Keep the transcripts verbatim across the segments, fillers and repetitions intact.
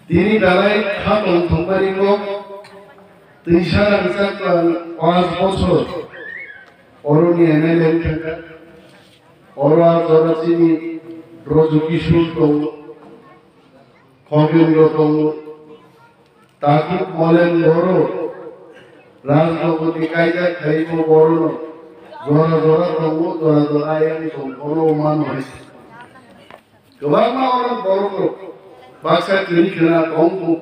Tini belai kha tongthokmani kok, twisa rangchak klang panch bochor oroni M L A wngkha. Oro a jora chini Brojo Kishore tongo, Khogendro tongo, Takhuk Molen Boro, Rajnogorni kaijak khaimo borono jora jora tongo, jora jora ayang tong, oro mano hai. Kwbangma oro borok rok baksa kwrwi khna tongkho.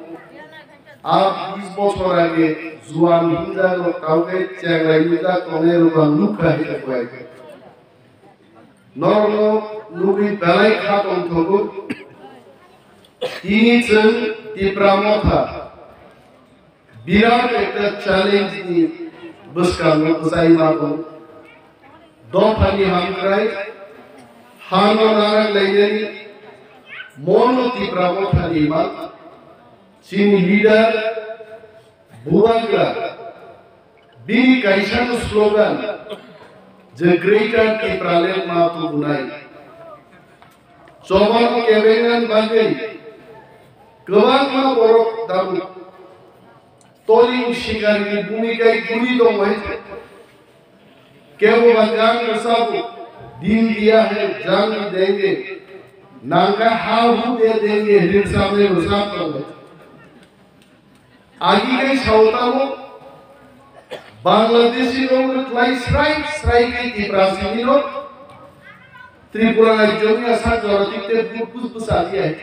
A bis bochor age juan hinjak rok tauke chenglai nujak tongnai rok ang nukha hai khe. Norokno nugwi belai kha tongthogo. Tini chwng Tipra Motha birat ekta challenge ni bwskango bwchai ma tong. Dophani hamkrai, hano narak lainani, mono Tipra Mothani ma, chini leader, Bubagra, bini kaisa slogan, je Greater Tipraland ma tubunai. Chobano kebengnani bagwi kwbangma borok dabu. Toling sikarini bhumika guri tongo hai. Kebo ba gan rwchabo, "Dil diya hai, jaan bhi denge, nangkha ha hu de denge," hinwi rwchapnai rwchap tongo. Agi kai sao tamo, Bangladeshi rok rwkhlai srai srai kai Tiprasini rok, Tripura rajyoni asa jora tikte bus bus bus agi hai.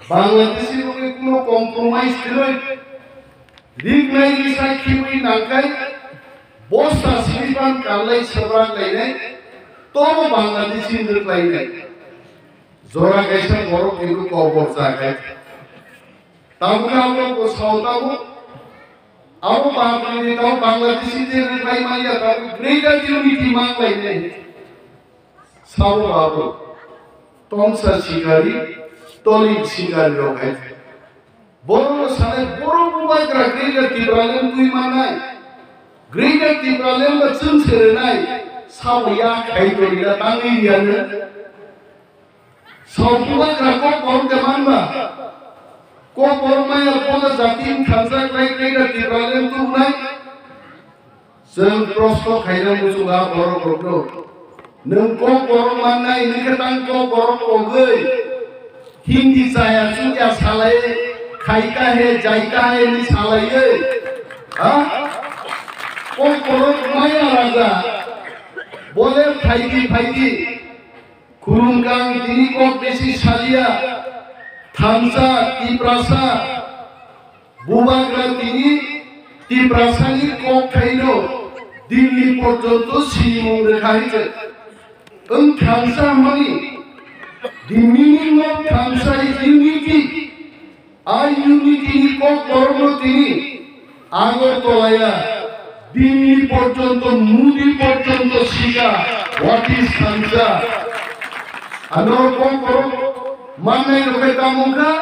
Bangladeshi rokni kuno compromise kwrwi, rignai risai khiwi nangkhai, bosta sinipan kanlai sabrak lainai, tobo Bangladeshi rwkhlainai. Jora kaisa borok hinwi kobor chakhai. Tabukhe abo bo sao tamo, abo Bangladeshi tamo Bangladeshi tei rwkhlai manya tamo greater unity mang lainai. Sabo abo tongsa sikari, toling sikari rok hai. Borok no sanai, borok bubagra Greater Tipraland twi mannai, Greater Tipraland ba chwng se rwnai, sabo ya khai tongila tangwi riyano. Sabo bubagra kok borok de manba, kok borok maya boda jati wng thansa khlai Greater Tipraland tubunai. Chwng prosto khaina muchungo a borok rokno. Nwng kok borok mannai, nwng khe tang kok borok kogwi. Hindi chaya chuya salai, khaita he, jaita he ni salaiwi. Ha? Kok borok maya raja. Bole phaidi phaidi. Khulumkang tini kok besi salia, thansa, Tiprasa, bubagra tini Tiprasani kok thaino Dilli porjonto sinimung rwkha hai se. Wng thansa hwnmani, the meaning of thansa is unity. A unity ni kok borokno tini Agartala ya Delhi porjonto, Modi porjonto sika, what is thansa? Ano kok borok mannai rok khe tamo kha,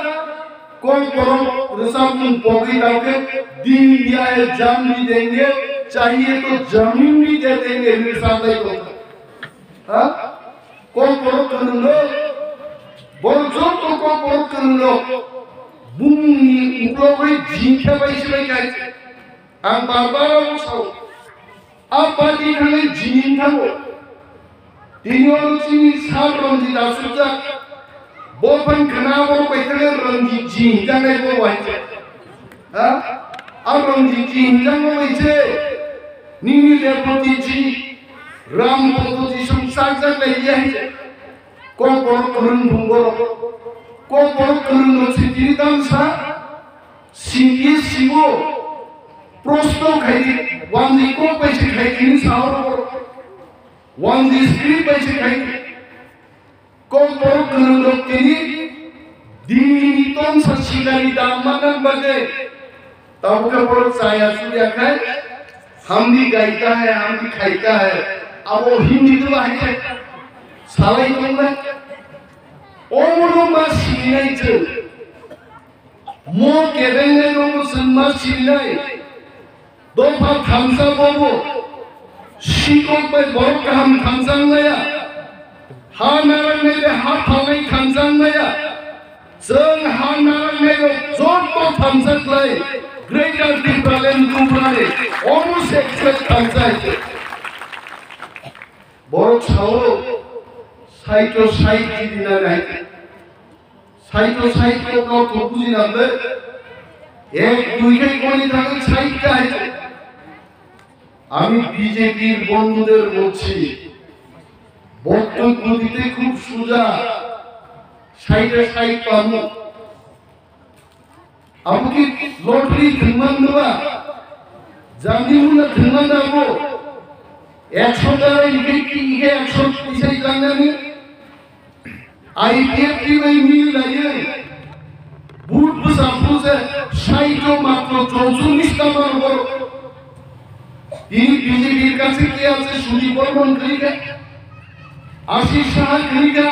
kok borok rwchapmung pogwi tamo khe, "Dil diya hai jaan bhi denge, chahiye to zameen bhi de denge," hinwi rwchapnai tong kha. Ha? Kokborok kwrwng rok, borok joto kokborok kwrwng rok, bumungni uklogwi jing khe bai se bai kha. Ang bar bar abo sao, a party thangwi jing thango. Tini oro chini sir Ranjit asukjak, bo phan khna borok bai thangwi Ranjit jing hinjaknai bo bai. Ha? A Ranjit ji hinjakma bai se, nini Reboti ji, Ram Bhakto ji song chak chak lai ya hai se. Kokborok kwrwng bung borok. Kokborok kwrwng no se tini tang sa, singye sibo, prosto khaidi, wanji kok bai se khaidi ni sa oro borok. Wanji script bai se khaidi. Kokborok kwrwng rok tini Dilli ni tongsa sikari dam manna bagwi tabukhe borok chaya chuya khai, "Hum bhi gaita hai, hum bhi khaita hai," abo Hindi to bahai khai salai tongnai. Omono ma sinai chwng. Mo kebengnai rokno chwng ma sinai. Dopha thansa bobo. Sikok bai borok kaham thansa wnglaya. Ha narwknai bai ha phalnai thansa wnglaya. Chwng ha narwknairok joto thansa khlai Greater Tipraland Tripurani omo se khlai thansa hai se. Borok sao, saito sait jidina nai. Saito sait ko kau to bujina ble. Ek dui khai koni thangwi sait ka hai se. আমি বিজেপির বন্ধুদের বলছি, বক্তব্য দিতে খুব সোজা, সাইডে সাইড পামু। Abo ki lottery thwngman dwa, jamni mula thwngman dabo, ekso dara ike ki ike ekso tisai langnani, I P F T bai mil laiwi, vote bwsa phuru se saito matro chorchullis ta mano borok. Tini B J P-r kache ke ache Sudip Bormon kwrwi kha, Ashish Saha kwrwi kha,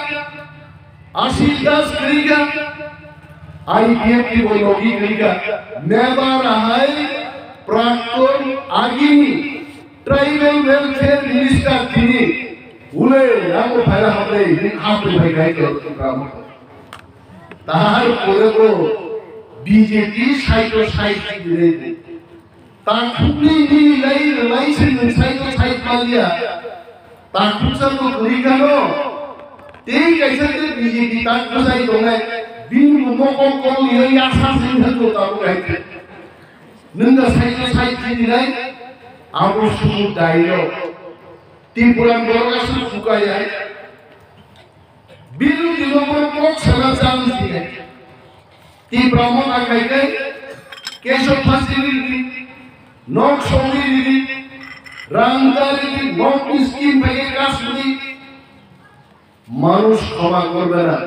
Ashish Das kwrwi kha, I P F T bai logi kwrwi kha. Mebar ahai prakton agini Tribal Welfare Minister tini ule amo phaila hamle ni hapri bai gai ke Trump. Tar pore bo B J P saito sait kidire. Takhukni ni lai lai se nung saito sait palia. Takhuksa to kuri kano. Tei kaisa ke B J P tak bwsai tongnai. Bini bo mokol kol liyo yasa sing thango tabo gai. Nung da saito sait kidinai. Abo sumu daino. Tripura borok aswk suka ya. Biru di nokbar kok sana chance di. Tipra motha khai khai keso phasi ridi, nok songwi ridi, rang dari di, nok ni scheme phai kas di. Manush khoma korbe na.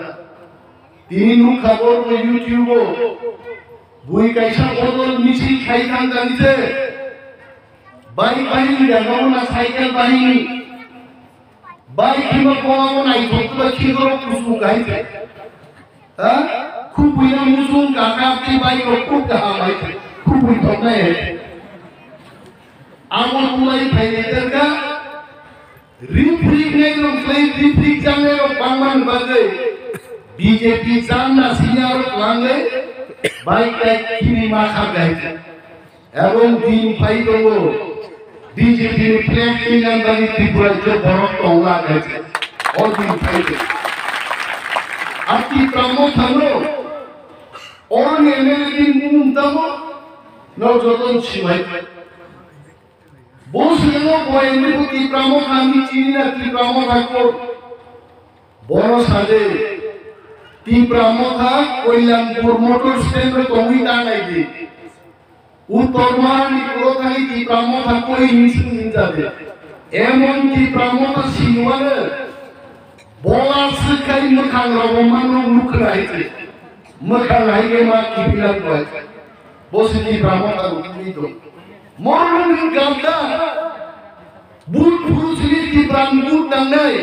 Tini nukha borok YouTube o. Bui kaisa bodol misil khai thang jani se. Bike bahini jaga o na cycle bahini. Bike hima koa o naithok ba khidoro kusu kai se. Ha? Khubui na musung kaka ti bike o kuk kaham hai se. Khubui thok nai hai se. Amo tulai phai ni terka. Riprik nai rok khlai, riprik jangnai rok bangmani bagwi B J P jangna sini aro kwlangwi bike tai khini ma kha gai. Ebong din phai tongo B J P ni flag twinan bagwi Tripura je borok tongla gai. O din phai tongo. Ati tamo thangno. Oroni M L A din mung tamo. No joton sibai. Bo swrwngo bo M L A bo Tipra Motha hinwi chini na Tipra Motha ko. Bono saje Tipra Motha Koilanpur motor stand ro tongwi ta nai di. Uttor Mahani puro thani Tipra Motha koi hinwi swng hinjade. Emon Tipra Motha sinwale. Bola swk khai mwkhang rogo mano nukra hai se. Mwkhang hai ke ma kiphilak bai. Bo se ni brahmo ta rukuni do. Mormon ni ganda. But phuru sini tibran but nangnai.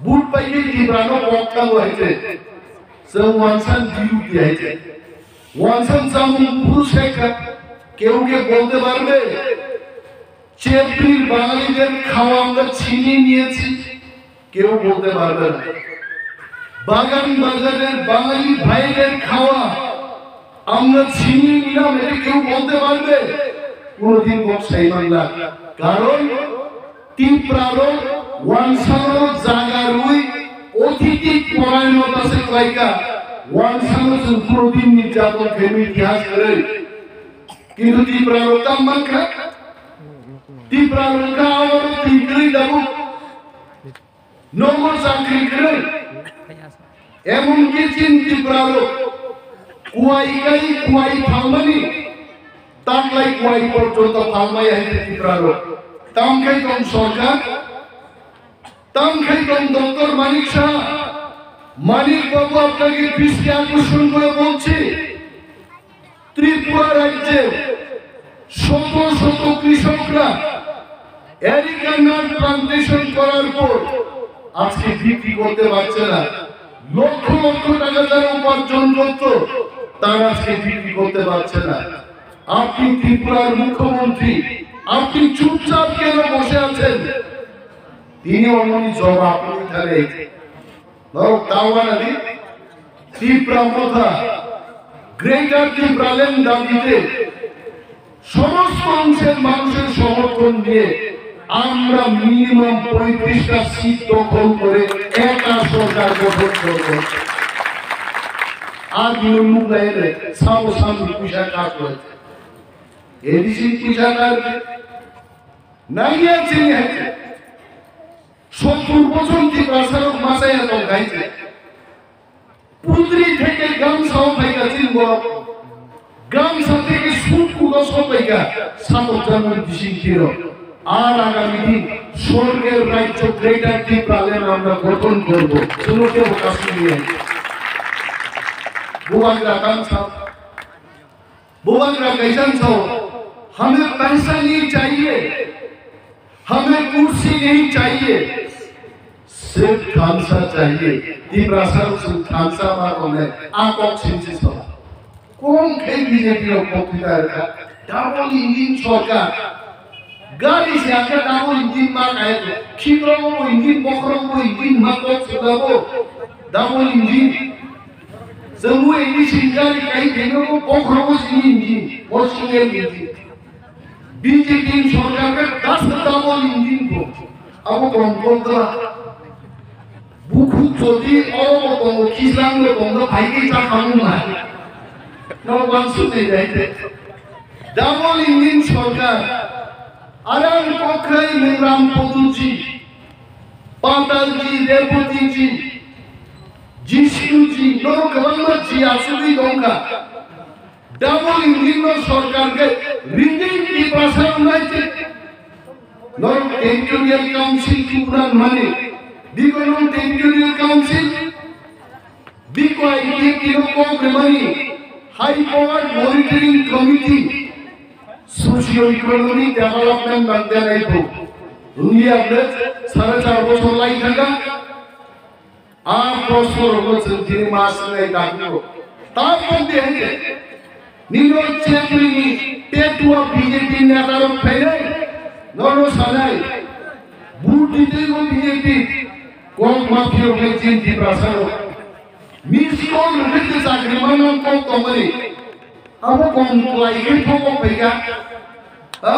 But pai ke tibrano kok ta hai se. Se wansan diu di hai se. Wansan samung phuru sekha. কেউ কে বলতে পারবে? চেপড়ির বাঙালিদের খাওয়া আমরা ছিনিয়ে নিয়েছি, কেউ বলতে পারবে না। বাগান বাজারের বাঙালি ভাইদের খাওয়া আমরা ছিনিয়ে নিলাম, এটা কেউ বলতে পারবে? কোনোদিন বক্সাই বাংলা। কারণ তিপ্রারো ওয়ানসানো জাগারুই অতিথি পরায়ণতা সে কয়কা ওয়ানসানো সে কোনোদিন নির্যাতন ফেলে ইতিহাস করে। কিন্তু তিপ্রারো কাম মানখা, তিপ্রারো কাম তিনকলি দাবু। Nogo chakri kwrwi. Emonki chini Tiprarok kuai kai kuai phalmani taklai kuai porjonto phalmaya hai Tiprarok. Tamkhai tong sorkar, tamkhai tong Doctor Manik Saha, Manik Babu আপনাকে দৃষ্টি আকর্ষণ করে বলছি, ত্রিপুরা রাজ্যে শত শত কৃষকরা এরিকা নাট প্লান্টেশন করার পর আজকে বিক্রি করতে পারছে না। লক্ষ লক্ষ টাকা যারা উপার্জন করত, তারা আজকে বিক্রি করতে পারছে না। আপনি ত্রিপুরার মুখ্যমন্ত্রী, আপনি চুপচাপ কেন বসে আছেন? তিনি অমনি জবাব এখানে বড় তাওয়ানা দিন। Tipra Motha, গ্রেটার টিপ্রাল্যান্ড দাবিতে সমস্ত অংশের মানুষের সমর্থন নিয়ে আমরা মিনিমাম পঁয়ত্রিশটা সিট দখল করে একা সরকার গঠন করব। Agini muknaire samo samni puisa kak lai. A D C puisa kak. Nangya chini hai. Sottur bochor Tiprasa rok machaya tong hai. Putri theke gamsa o phaika chini borok. Gamsa theke sut kudo so phaika satok jamani bising thiro. Ar agami din sorger rajyo Greater Tipraland amra gothon korbo. Chwngno kebo kasuni nai. Bubagra tang sao. Bubagra kaisa sao. Hame paisa nahi chahiye. Hame kursi nahi chahiye. Sirf thansa chahiye. Tiprasa rok chwng thansa ma tongnai. A kok singsi sao. Kom khe B J P rok pokrita rwkha. Double engine sorkar. Gari se akhe double engine ma kaya to. Khibrogo bo engine, bokhorogo bo engine, ma kok sudabo. Double engine. Chwngbo engine gari kai khaino bo bokhorogo sini engine. Bo single engine. B J P ni sorkar khe das double engine bo. Abo kom kom da. Bukhuk jodi oro bo tongo, Kijlang bo tongo, phaikhe cha khamung ma. No wansuk ni dai te. Double engine sorkar. Arang kokhai Mungram Poduji, Patalji, Rebotiji, Jishnuji, no kwbangma ji asugwi dongkha. Double engine no sorkar khe ringing Tiprasa unai te. Norok Territorial Council tubuna mani. Biko norok Territorial Council. Biko I T F T no kok remani. High Power Monitoring Committee. Socio Economic Development bangde nai bo. Wngya ble sare char bochor lai thangkha. A proshno rokno chwng tini ma swngnai dakugo. Tabok de hai de. Nino chekri ni petua B J P neta rok phainai. Nono sanai. Vote ditwi bo B J P. Kok ma phiyok nai chini Tiprasa rok. Miss call rwkhe chakri manna kok tongmani. Abo kom kwlai khe thok kok phaikha. Ha?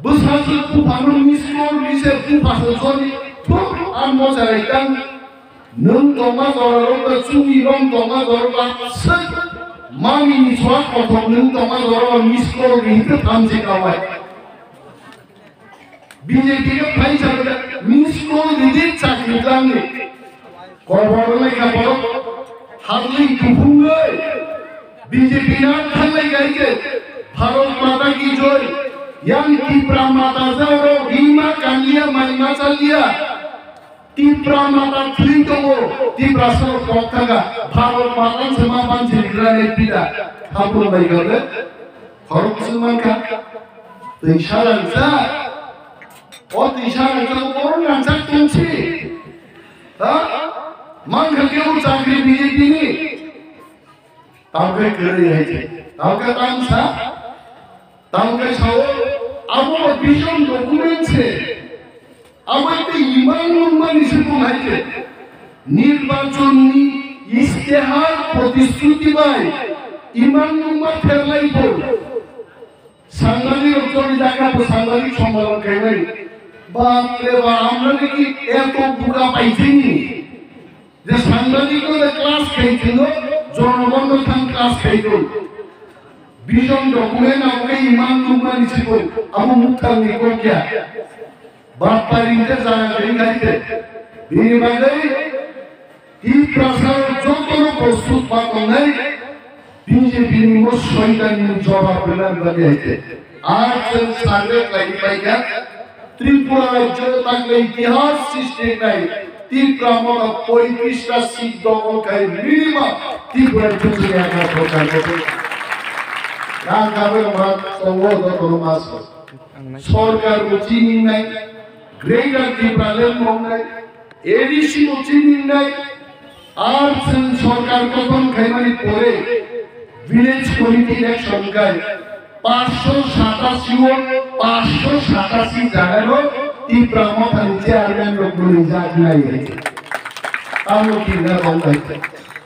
Bwsajwk buphano miss call ri se buphasong soni thuk ang mocharai tang. Nwng tongma jorarok ba chumi rong tongma jorarok ba swk mami ni chwla kothok nwng tongma jorarok miss call ri hwnkhe thamchi kawai. B J P no phaisa miss call ridi chakri tangni. Kobor lekha borok harli kuphungwi B J P na thanglai gaike Bharat Mata ki joy. Yang Tipra Mata jaoro bima kanliya mai machaliya. Tipra Mata thwi tongo, Tiprasa rok kok thanga. Bharat Mata se ma banchi rigra ne pida. Hapro bai gabe. Khorok se mankha. Twi salang sa. O twi salang sa, o rang sa tungsi. Ha? Mankha kebo chakri B J P ni. Tamo khe kwrwi hai khe. Tamo khe tamo sa. Tamo khe sao. Abo vision document se. Abo te imang nungmani se bung hai khe. Nirbachon ni istehar protishruti bai imang nungma pherlai bo. Sangbadik rok choli jaga bo sangbadik sombalon khainai. Bap re bap, amra ni ki eto buka paithini. Je sangbadik no de class khai thino, jonogon no thang class khai thun. Vision document abo khe imang nungmani sibo, abo muthang ni kokya. Bap paring te jaga kring khai te. Bini bagwi Tiprasa jotono prostut ma tongnai B J P ni mo soitan ni jawab rwna bagwi hai te. Ar chwng sangre khlai pai kha Tripura rajyo takle itihas srishti khlai Tipra Motha poitrishta seat dokol khai minimum Tripura rajyo chini aka sorkar ko. Rang kabe ma tongo jotono mas. Sorkar bo chini nai, Greater Tipraland bo nai, A D C bo chini nai, ar chwng sorkar gothon khaimani pore village committee election khai paanch sho satasi o paanch sho satasi jaga no Tipra Motha ni chairman rok bo rijak nai. Tamo kinna tong nai.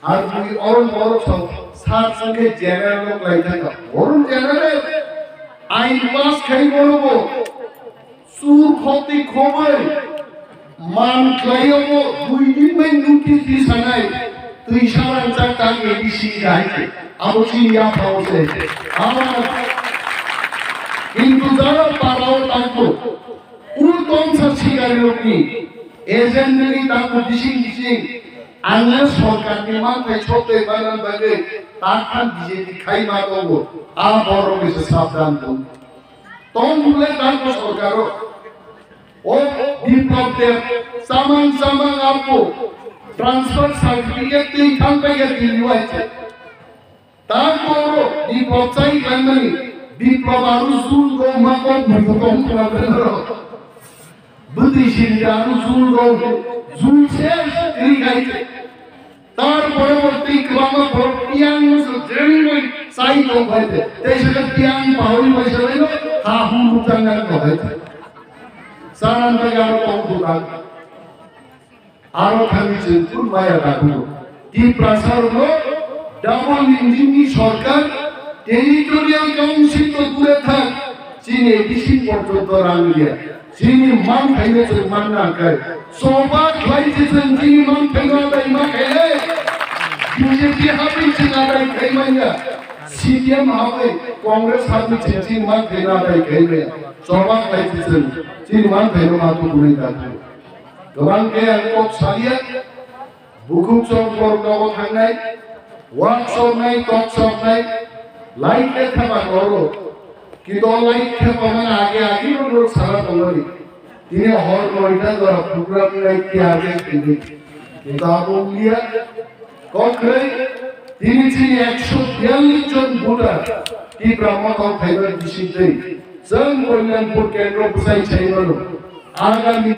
Ar bui orom borok song sar songkhe general no klai thangkha. Orom general ain pass khai bono bo sur khoti khobai man khlai bo dui din bai notice di sanai twi saran chak tang A D C hai se. Abo chini ya phao se. Abo kintu jara parao tangko. Ur tongsa sikari rokni agent ni tangko bising bising. Ang le sorkar ni manthai sotoi banan bagwi takhan B J P khai ma tongo. A borok ni se sabdan tong. Tong bule tangko sorkaro. O Biplab Deb samang samang apo transfer certificate twi thang pai ya Delhi wai se. Ta koro Biplab chai khlaimani, Biplab aro jul rok ma kok bujo tong khna bwrwi rok. Bwtwi siri aro jul rok, jul se kri gai. Tar pore bo twi kwbangma borok tiyang se jengwi chai tong bai de. Tei se tiyang pawi bai se bai no ha hu lutang nang tong bai de. Saran bai aro tong dukan. Aro thani chwng phuru maya dakugo. Tiprasa rokno double engine ni sorkar, territorial council to dure thak, chini bising porjonto rang liya. Chini manthai no chwng manna khe. Choba khlai se chwng chini manthai no adai ma khaile. B J P habai chwng adai khai manya. C P M habai, Congress habai chwng chini manthai no adai khai manya. Choba khlai se chwng chini manthai no ma tukunai dakugo. Kwbang khe ang kok salia, bukhuk chwng borok nogo thangnai, wak soknai, tok soknai, light le thapa horo. Kintu o light thapa mani age age no norok sala tongmani. Tini hor noita jora program nai khe age tini. Kintu abo wngya, Kokroi, tini chini ekso biyallis jon voter Tipra Motha phaibar bisingtwi chwng Kalyanpur kendro bwsai sai mano. Agami